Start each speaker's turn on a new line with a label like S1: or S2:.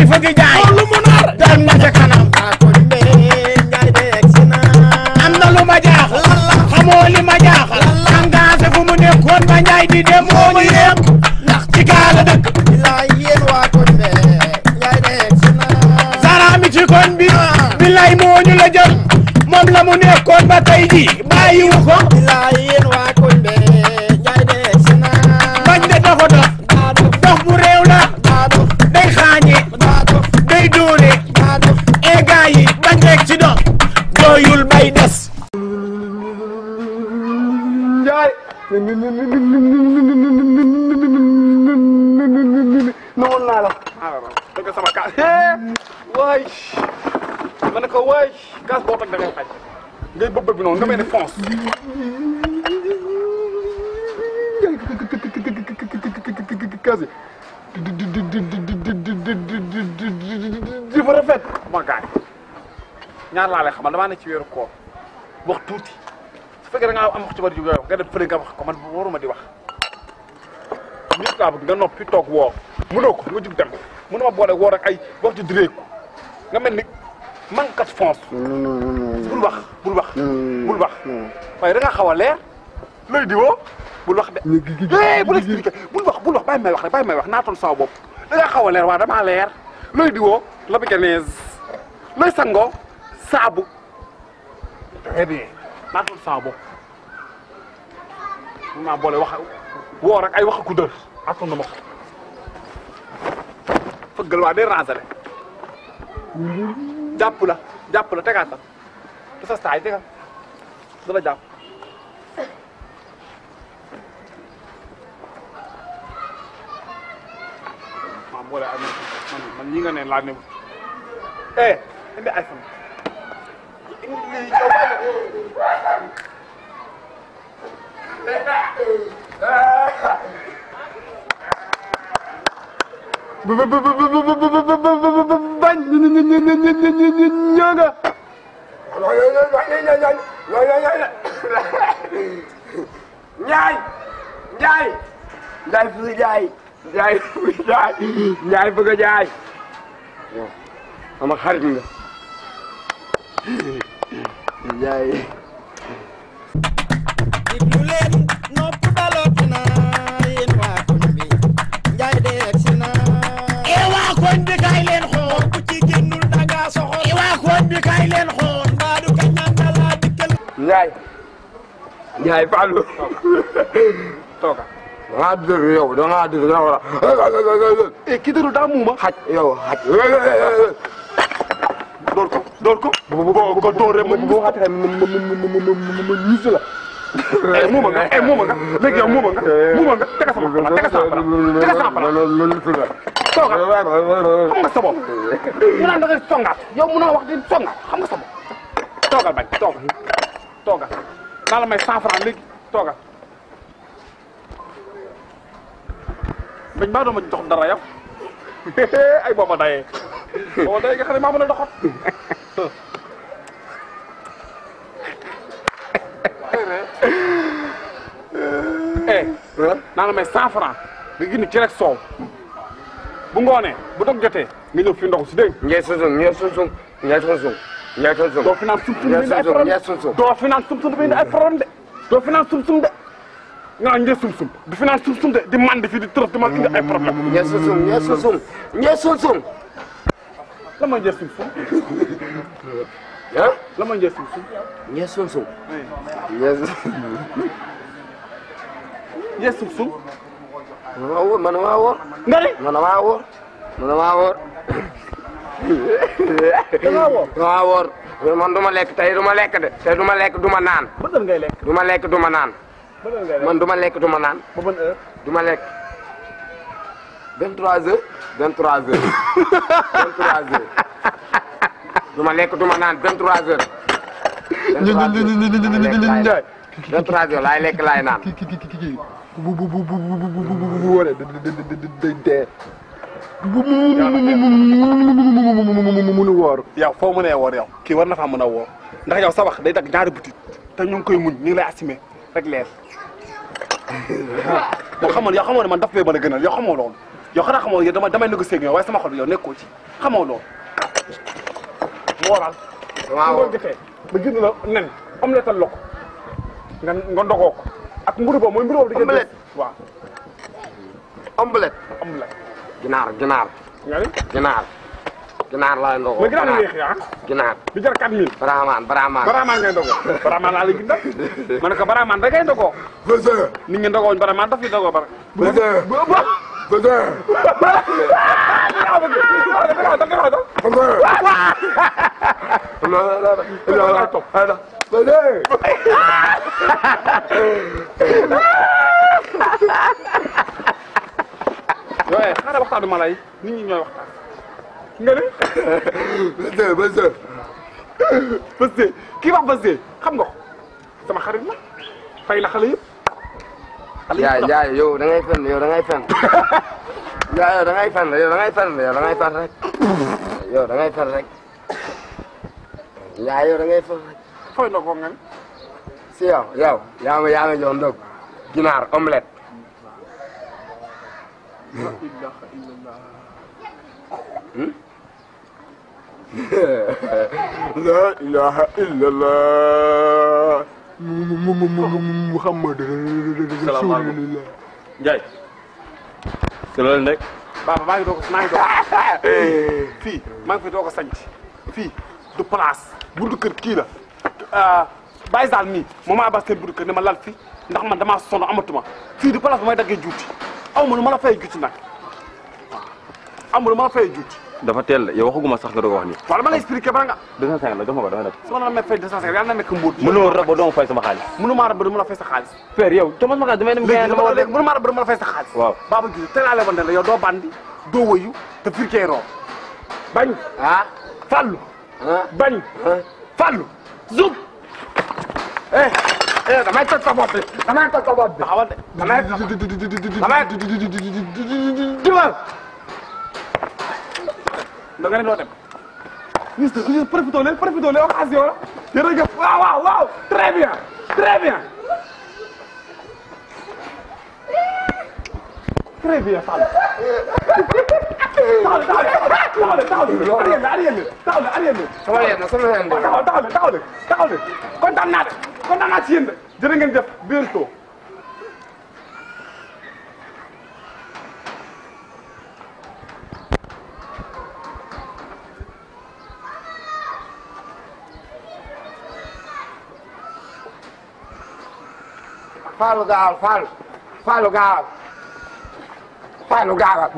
S1: ngay fëgg jaay lu mu nar dem na ca kanam am na lu ma jaaxal xamoo li ma jaaxal engagé fu mu nekkoon ba Njaay di dem moo ñu yem ndax ci kaala dëkk Zara mi ci koñ bi billaay moo ñu la jël moom la mu nekkoon ba tey ji bàyyiwu ko bañ de dafa dox bu réew la day xaañe day dóore e gaa yi bañ rek ci dox doyul bay des
S2: Njaay noonu naa la dëgg sama kaas waay ma ne ko waay kaas boo toj da ngay xaj ngay bëbb bi noonu nga mel ni fonce kaas yi di fa rafet ma gaay ñaar laa lay xamal damaa ne ci weeru koor wax tuuti su fekkee da ngaa am wax ci bari yow nga dem fële nga wax ko man waruma di wax nit laa bëgg nga noppi toog woo mënoo ko nga jug dem mënuma boole woo rek ay wax ci direeku nga mel ni mankat fonce bul wax waaye da ngaa xaw a leer looy di woo bul wax de bul expliqué bul wax bàyyi may wax rek bàyyi may wax naatoon sama bopp da ngaa xaw a leer waaw damaa leer looy di woo la biganees looy sangoo saabu très bien naatoon sama bopp mun naa boole wax woo rek ay wax ku dër atoon na ma ko fëggal waa day ransale jàpp la tegaatal te sa saay tegal da la jàpp maa boole ak man ñi nga ne laa ne indi iPhone bañ ñanga Njaay bëgg a jaay sama xarit nga Njaay
S3: diglu leen nopp dalooti na yéen waa koñ bi Njaay de egsi na
S1: waa koñ bi kay leen xool
S3: ku ci génnul danga soxor
S1: waa koñ bi kay leen xool
S3: mbaadu ka ñaan dala dikkal
S2: Njaay Fallou tooga dangaa dëgg yow dangaa dëgg da war a kii dëgg daa muuma xaj yow xaj door ko boo ko dooree boo xatee ma ñuus la muuma nga léegi yow muuma nga tega sama pala tooga xam nga sa bopp mu naan da ngay songaat yow mun naa wax di songaat xam nga sa bopp toogal bañ toogal naa la may 100 francs léegi toogal bañ maa doon ma jox dara yow ay booba dayee nga xam ne maa mën a doxat naa la may 100 francs nga gindi ci rek soow bu ngoonee bu dog jotee nga ñëw fi ndox si dégg Njaay Sunsung doo fi naan sum-sum bi indi ay problème de doo fi naan sum-sum de nga naan Njaay Sunsung du fi naan sum-sum de di mandi fi di tërëf di ma indi ay problème Njaay Sunsung la mooy Njaay Sunsung la mooy Njaay Sunsung
S4: Njaay Sunsung
S2: Njaay Sunsung
S4: man maa wóor
S2: nga ni
S4: man maa wóor maa wóor man du ma lekk tey du ma lekk de tey du ma lekk du ma naan
S2: ba heure ngay lekk
S4: du ma lekk du ma naan man du ma lekk du ma naan
S2: ba ban heure
S4: du ma lekk 23h du ma lekk du ma naan 23h 23h laay lekk laay naan
S2: bu wóoree day dee munu woor yow foo mënee woor yow kii war na faa mën a woor ndax yow sa wax day dagg ñaari butit te ñu ngi koy muñ ñu ngi lay assumer rek leer yow xamoon ne man daf bee mën a gënal yow xamoo loolu yow xanaa xamoo yow damay négocier ak yow waaye sama xol bi yow nekkoo ci xamoo loolu. moo waral.
S4: waaw
S2: su defee ba gis la nen omelette la ko nga ndogoo ko ak mburu boobu mooy mburu boobu.
S4: omelette
S2: waaw.
S4: omelette.
S2: omelette.
S4: ginaar ginaar.
S2: nga ni
S4: ginaar. ginaar laay ndogoo.
S2: mooy ginaar yu weex yi ah.
S4: ginaar.
S2: bi jar 4000.
S4: baramaan baramaan.
S2: baramaan ngay ndogoo. baramaan laa lay gindal. ma ne ko baramaan da ngay ndogoo. nit ñi ndogoo baramaan daf fi ndogoo bara. yooyu xaaral waxtaanu mala yi nit ñi ñooy waxtaan. nga ne. Bëse kii wax Bëse xam nga ko sama xarit la fay la xale yëpp.
S4: yaay yow da ngay fen yow da ngay fen. yaay yow da ngay fen yow da ngay fen yow da ngay fen rek. yow da ngay fen rek. yaay yow da ngay fen rek.
S2: fooy ndogoo nga ne.
S4: si yow yaa ma jox ndog ginaar omelette.
S2: la ilaha illallah.
S4: la ilaha illallah.
S5: Muhammad
S1: salaamaaleykum Ndiaye. te loolu nekk.
S2: Baba maa ngi doog fii maa ngi fi doog a sanc fii du place buntu kër kii la Baye Sall mii moom maa abal seen buntu kër ne ma lal fi ndax man damaa sonn amatuma fii du place bu may daggee juuti aw ma lu ma la fay juuti nag waaw aw ma lu ma la fay juuti.
S1: dafa teel yow waxaguma sax nga doog a wax nii.
S2: wala ma lay expliqué ba nga.
S1: 250 la jox ma ko dama def.
S2: su ma la may fay 250 yàlla na nekk mbóot.
S1: mënoo rab ba doo ma fay sama xaalis.
S2: mënu maa rab ba du ma la fay sa xaalis.
S1: père yow te man ma damay dem.
S2: léegi mënu maa rab ba du ma la fay sa xaalis.
S1: waaw
S2: Baba Diouf te laa lebal ne la yow doo bandi doo wëyu te firkee roo bañ.
S4: ah.
S2: Fallu.
S4: ah.
S2: bañ. Fallu. Zub.
S4: damay toj sa bopp bi damay toj sa bopp bi.
S2: taxawal de.
S4: damay
S2: dimbal. da nga ne doo dem. ministre profité leen occasion la. jërëjëf waaw très bien très bien. très bien Fall. taxaw de kontaan naa ci yéen de jërë ngeen jëf bientôt.
S4: Fallou gaawal Fallou gaawal Fallou gaawal.